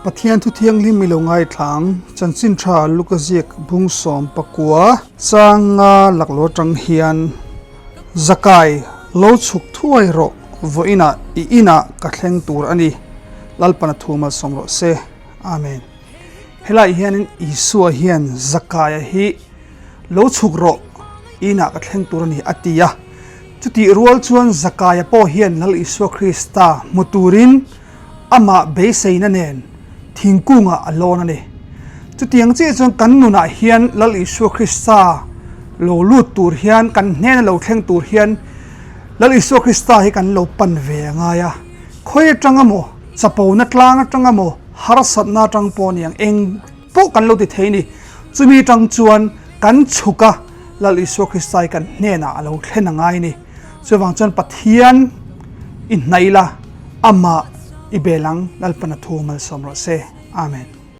Pathian thu thianghlim i lo ngaithlang chanchin tha Luka ziak bung 19 changa laklawh atang hian Zakai lo chhuk thuai rawh vawiinah i inah ka thleng tur a ni Lalpana thu malsawm rawh se Amen. Helai hianin Isua hian Zakaia hi lo chhuk rawh inah ka thleng tur a ni a ti a. Chutih rual chuan Zakaia pawh hian Lal Isua Krista hmu turin amah beiseina nen thingkungah a lawn a ni. Chutiang chiah chuan kan nunah hian Lal Isua Krista lo lut tur hian, kan hnena lo thleng tur hian Lal Isua Krista hi kan lo pan ve a ngai a. Khawi atang emaw, chapona tlang atang emaw, harsatna atang pawh a ni ang, eng pawh kan lo ti thei a ni. Chumi atang chuan kan chhuk a, Lal Isua Krista hi kan hnenah a lo thlen a ngai a ni. Chuvang chuan Pathian i hnaih la, amah i bel ang, Lalpana thu malsawm rawh se. Amen.